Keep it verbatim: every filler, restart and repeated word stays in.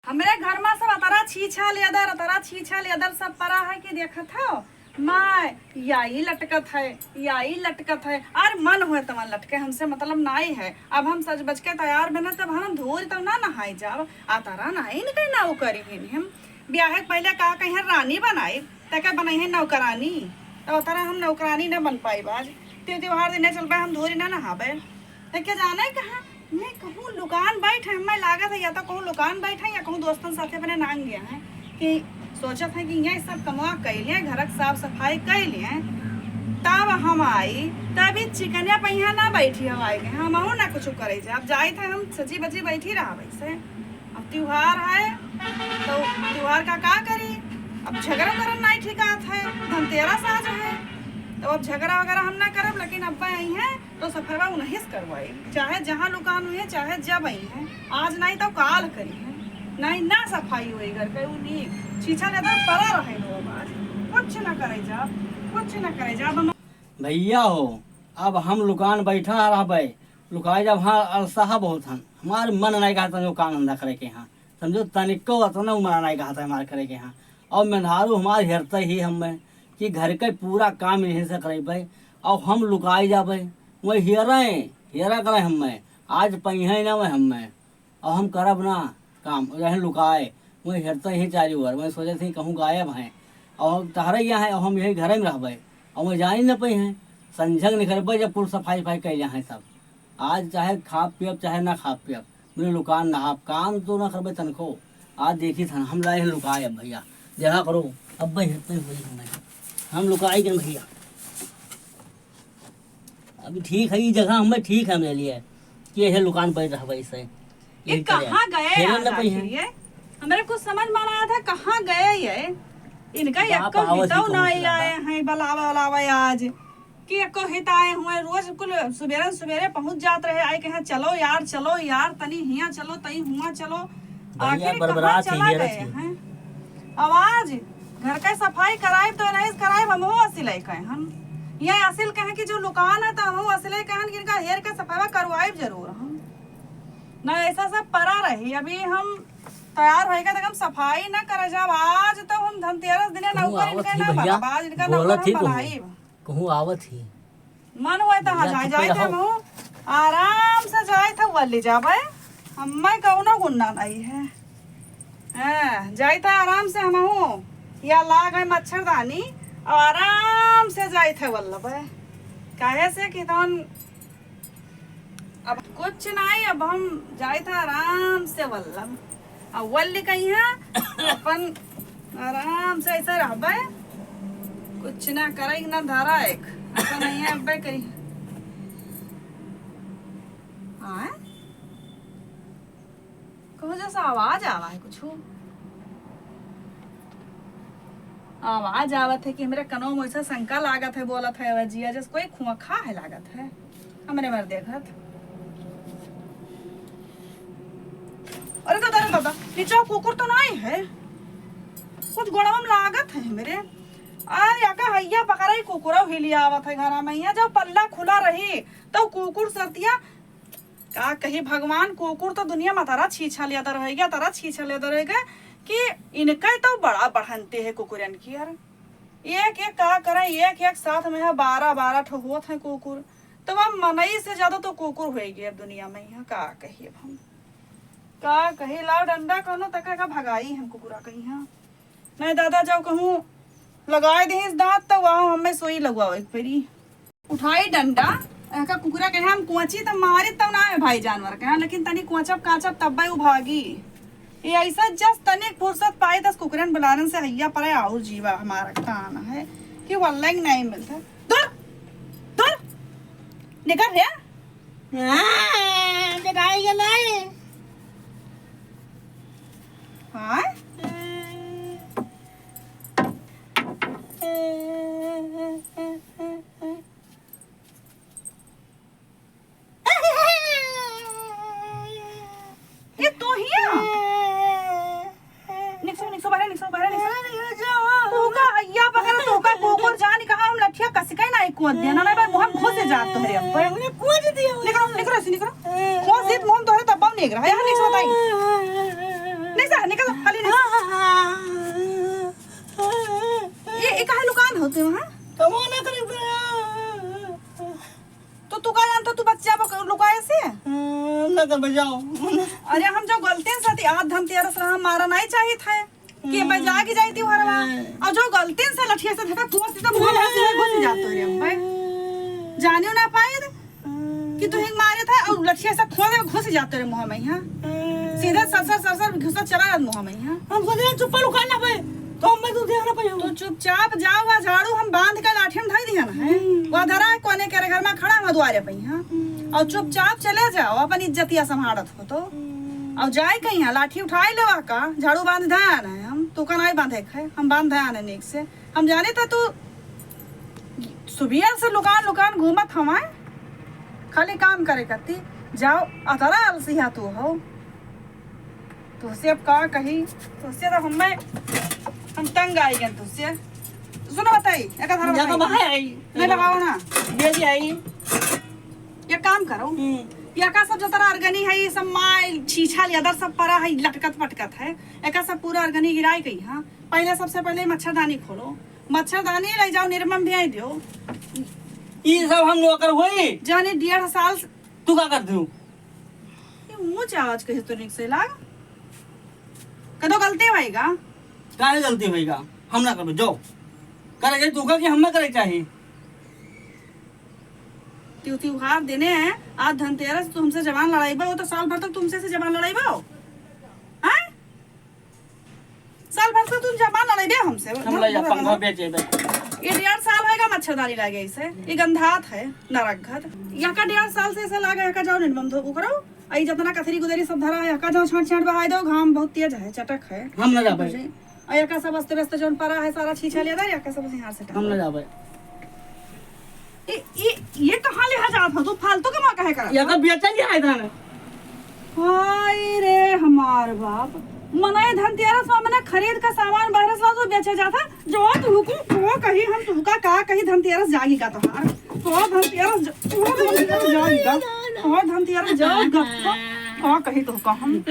हमरे घर मा सब अतरा छीछा लेदर, अतरा छीछा लेदर सब परा है कि देखत हो। माय, याई लटकत है, याई लटकत है। अरे मन होए तवन लटके, हमसे मतलब नाई है। अब हम सज बज के तैयार बने, तब हम धूर तब ना नहाई जाब। अतरा नाई न कहीं ना वो करी हिन हम। ब्याहे के पहिले का कहीं रानी बनाई, ते का बनइहैं नौकरानी? तो ओतरा हम नौकरानी न बन पाइब आज। त्यों त्योहार दिने चलबे हम धोरी न नहाबे। ते के जाने कहाँ, मैं कहूँ लुकान बैठ है, हमें लागत है या तो कहूँ लुकान बैठ है या कहूँ दोस्तन साथे अपने नांग गया है कि सोचत है कि ये सब कमवा कैले, घर के साफ सफाई कैले, तब हम आई, तभी चिकनिया पहिया ना बैठी हो आए गए, हम ना कुछ करे जाब, जाइत है हम सजी बजी बैठी रहा वैसे। अब त्योहार है, तो त्योहार का का करी? अब झगड़ा करन नाई ठिकात है, धनतेरस आज है, तो अब झगड़ा वगैरह हम ना करब, लेकिन अब्बा आई हैं, तो सफाई उन्हीं से करवाई, चाहे जहाँ लुकान हुई है, चाहे जब आई हैं, आज नाई तो काल करी है, नाई ना सफाई हुई घर के, उ नीक छीछा लेदर परा रहे लोग, आज कुछ ना करे जाब, कुछ ना करे जाब। भैया हो, अब हम लुकान बैठा रहबे, लुकाए जब हाँ अलसाहा बहुत हन, हमार मन नाई कहत जो काम धंधा करे के हाँ, समझो तनिको अतना उमरा नाई कहत है हमार करे के हाँ। और मेहरारू हमार हेरते ही हमें कि घर के पूरा काम यहीं से करेबे, और हम लुकाई जाबे, वही हेरे, हेरा करे हमें, आज पहिए ना वह हमें। और हम करब ना काम, रहे लुकाए, वही हेरते ही चारी ओर, वही सोचे थे कहूँ गायब हैं, और तहरे यहाँ है, और हम यही घरे में रहबे, और वही जानी न पई हैं। संझक निकलबे जब कुल सफाई उफाई कैले हैं सब। आज चाहे खाब पियब, चाहे ना खाब पियब, मेरे लुकान ना आप काम तो ना करबे तनको। आज देखी था हम लाए हैं लुकाए अब भैया, देखा करो, अब भाई हेरते ही वही हमें, हम लुकाई गए भैया। अभी ठीक है, ये जगह हमें ठीक है, हमरे लिए कि यह लुकान बैठ रहा भाई से। ये यही करे। कहाँ गए हेरे आज न पई आखिर हैं। ये? हमरे कुछ समझ में ना आया था, कहाँ गए ये? इनका बाप एको आवत ही हितौ कहूँ ना से आए हैं, बलावे, बलावे आज। कि एको हित आए हुए, रोज कुल सुबेरे सुबेरे पहुँच जात रहे, आए कहे, "चलो यार, चलो यार, तनी हियाँ चलो, तई हुआँ चलो।" भैया आखिर कहाँ बरबरात ही चला हेरत गए ही। हैं? आवाज, घर के सफाई कराइब तो नहीं कराइब, हमहू असिले कहे हन। ये असिल कहे कि जो लुकान है, तो हमहू असिले कहे हन कि इनका हेर के सफाई करवाइब जरूर हम। ना ऐसा सब परा रही। अभी हम तैयार होइगा, तो हम सफाई ना करे जाब। आज तो हम धनतेरस दिने कहूँ नौकर आवत इनके ही ना भैया, बनब, आज इनका बोलत नौकर ही हम कहूँ, बनाइब। कहूँ आवत ही। मन हुए तो हाँ भैया, जाए, चुप जाए थे रहो। हमहू आराम से जाए थे, वल्ली जाबे। हमें कौनो गुन्ना नहीं है। हाँ, जाए थे आराम से हमहू। या लाग है मच्छरदानी, और आराम से जाए थे वल्लबे। काहे से कि तौन अब कुछ नहीं, अब हम जाए थे आराम से वल्लब। अब वल्ली कहीं है, अपन आराम से ऐसे रहबे, कुछ ना करे, ना धरा एक, अपन नहीं अब्बे करी। हाँ? कहूँ जैसा आवाज आवा है कुछ, आवाज आवत है कि हमरे कनों में ऐसा शंका लागत है, बोलत है, "अबे जिया जैसे कोई खोखा है," लागत है हमरे मर देखत। अरे दादा, अरे दादा, नीचे कुकुर तो नहीं है, कुछ गोड़वा में लागत है हमरे। अरे अका हैया पकड़ाई, कुकुरो हिली आवत है घरा में। यहाँ जब पल्ला खुला रही, तो कुकुर सरतिया का कही भगवान, कुकुर तो दुनिया में तरा छीछा लेदर रहेगा, तरा छीछा लेदर रहेगा कि इनका तो बड़ा बढ़ंती है कुकुरन की यार। एक एक का करें, एक एक साथ में है, बारह बारह ठो होत हैं कुकुर। तो अब मनई से ज्यादा तो कुकुर होई गए अब दुनिया में। यहाँ का कही अब हम, का कही, लाओ डंडा कौनो तक का भगाई हम कुकुरा कहीं। हाँ नहीं दादा, जब कहूँ लगाए दीस दांत, तो वहाँ हमें सोई लगवावे के पड़ी। उठाई डंडा, एका कुकुरा के हम कोची त मारी तब ना है भाई जानवर के, हाँ, लेकिन तनी कोचब काचब तब्बे उ भागी। ये ऐसा जस तनिक फुर्सत पाई तस कुकुरन बिलारन से हैया परे और जीवा हमारा तान है कि वल्लंग नहीं मिलता। दूर, दूर, निकल रे। हाँ, पिटाई के नहीं। हाँ? ये तू ही है? निकसो, निकसो, बाहर निकसो, बाहर निकसो। तू का अय्या पकड़, तू का कुकुर जानी कहाँ हम लठिया कस के ना एक कुआ देना, ना बार मुहम घुस जात तोहरे ऊपर। निकलो, निकलो, निकलो। घुस जीत मुहम तोहरे तब निकल रहा है। यहाँ निकसो बताई। निकसा, निकल। कर बजाओ। अरे हम जो गलतिन से थी, आज धनतेरस रहा, मारा नहीं चाहित है कि मैं जागी जाई थी घरवा। और जो गलतिन से लठिया से धक्का कोस दी तो मुँह में से घुस जात रे हम भाई। जानियो ना पाई कि तू हिंग मारे था और लठिया से खोदे घुस जात रे मुँह में यहाँ। सीधे सरसर सरसर घुसा चला जात मुँह में यहाँ। हम सोचे चुप्पा लुकाना पे, तो हम मैं तू देखना पे। तू चुपचाप जाओ, वह झाड़ू हम बांध के लाठी में धई दिया ना है। हम्म। वह धरा है कोने के घर में खड़ा है द्वारे पे यहाँ। हम्म। और चुपचाप चले जाओ, अपन इज्जतिया संभालत हो तो। हम्म। और जाए कहीं यहाँ लाठी उठाए लेवा का, झाड़ू बांध धान है हम, तू का नहीं बांधे है, हम बांध धान है नीक से। हम जाने था तू सुबह से लुकान लुकान घूमत हवा, खाली काम करे करती। जाओ, अतरा आलसी है तू हो। तुझसे अब का कही, तुझसे तो हमें, हम तंग आई गए तुझसे। सुनो बताई, एक आधा ज्यादा बताई। बाहर आई। नहीं लगाओ ना। ये भी आई। ये काम करो। हम्म। ये का सब जतरा अरगनी है, ये सब माल, छीछा, लेदर सब परा है, लटकत पटकत है। एका सब पूरा अरगनी गिराई गई, हाँ। पहले, सबसे पहले मच्छरदानी खोलो, मच्छरदानी ले जाओ, निरमा भी आई दियो। ई सब हम नौकर होई। जाने डेढ़ साल से तू का कर दू? ये ऊंच आवाज कहे तो निक से लाग। कदो गलती होएगा? काहे गलती होएगा? हम ना करबे, जाओ। करे जाए तू का कि हम ना करे चाही। त्यू त्योहार देने हैं, आज धनतेरस, तू हमसे जबान लड़ाई बा, वो तो साल भर तक तुमसे से जबान लड़ाई बा। हैं? साल भर से तुम जबान लड़ाई बे हमसे। हम ले जा, पंखा बेच देबे। ये डेढ़ साल होएगा मच्छरदानी लागे इसे। ये गंधात है, नरक घर। यहाँ का डेढ़ साल से ऐसा लागे, यहाँ का जाओ निरमा धो करो। आई जितना कथरी गुदरी सब धरा है, यहाँ का जाओ छांट छांट बहाई दो, घाम बहुत तेज है, चटक है। हम ना जाबे। और यहाँ का सब अस्त व्यस्त जौन परा है, सारा छीछा लेदर, यहाँ का सब यहाँ से हम ना जाबे। ए, ए, ये कहाँ ले जात हो तू? फालतू के माँ काहे करत ये हो? तो बेचल जाए था ना। हाय रे हमार बाप, मनई धनतेरस में मने खरीद का सामान बाहर से लाओ तो बेचे जात है। जो तू हुकुम को कही हम तुहका का कही, धनतेरस जागी का तोहार। तो धनतेरस ज-, तो धनतेरस जागी का। तो धनतेरस जागी का। का कही तुहका हम।